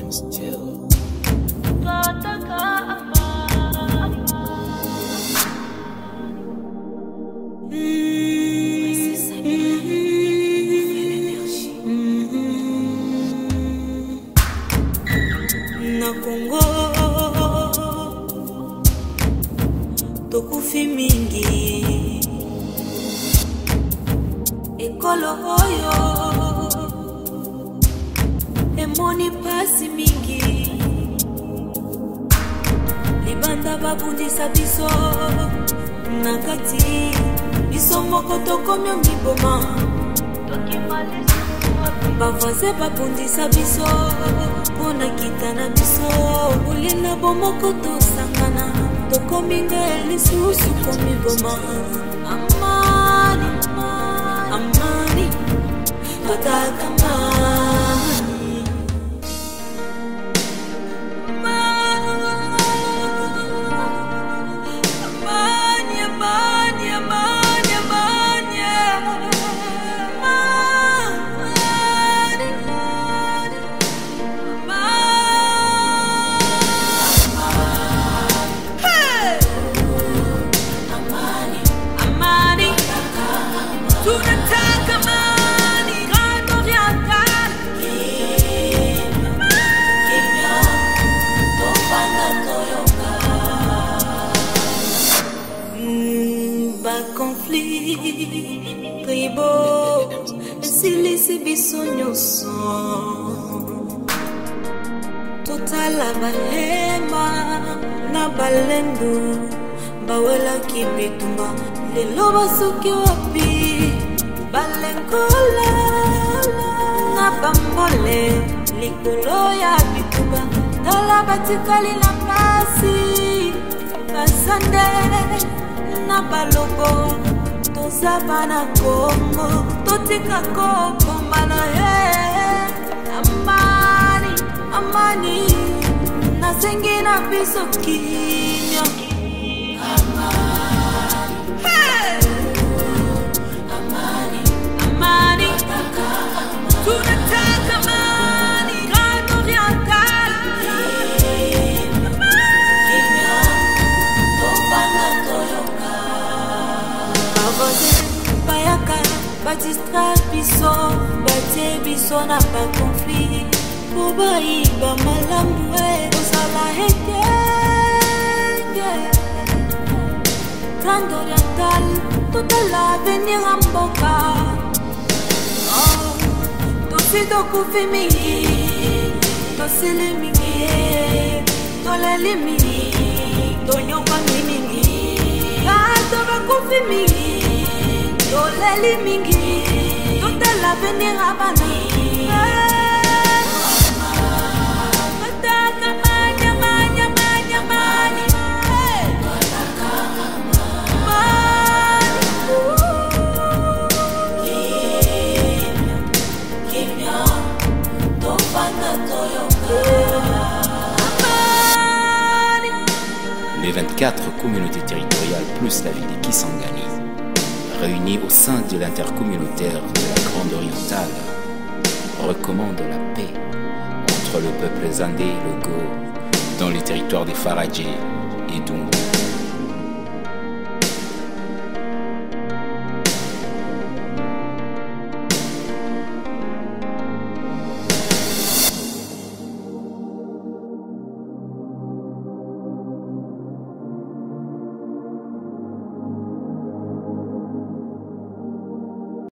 Still. Na Congo tokufi mingi, ekolo oyo emoni pasi mingi, libanda babundisa biso, na kati biso moko tokomi omiboma. Bavoisin babundisa biso mpo na kita na biso, kolela bomoko tosangana, tokomi nde lisusu komiboma. Amani, amani, totaka amani. Amani, amani, amani, amani, amani, amani. Hey! Amani, amani, tunataka amani, Grand Oriental. Kimya, tofanda toyoka. Baconflit tribaux esilisi biso nyonso, totala bahema na balendu bawelaki bitumba, lelo basuki wapi? Balenkola na bambole likolo ya bitumba, tala batikali na pasi, bazande na balobo. Toza bana Kongo, totika kobombana ye. Amani, amani, nasengi na biso kimia. Hey! Amani, amani, tunataka amani, Grand Oriental. Kimya, tofanda toyoka. Bavoisin bayaka badistraire biso, batie biso na baconflit po bayiba malamu. E kozala ekenge, Grande Oriental, totala avenir ya mboka. Oh, tosi tokufi mingi, tosili mingi, toleli mingi, tonyokwami mingi, bato bakufi mingi, toleli mingi, totala avenir ya bana. Totaka amani, amani, amani, amani. Hey! Amani. Kimya, tofanda toyoka. Amani. Les 24 communautés territoriales plus la ville de Kisangani, réunies au sein de l'intercommunautaire de la Grande Orientale, recommandent la paix entre le peuple Zandé et Logo dans les territoires des Faradje et Dungu.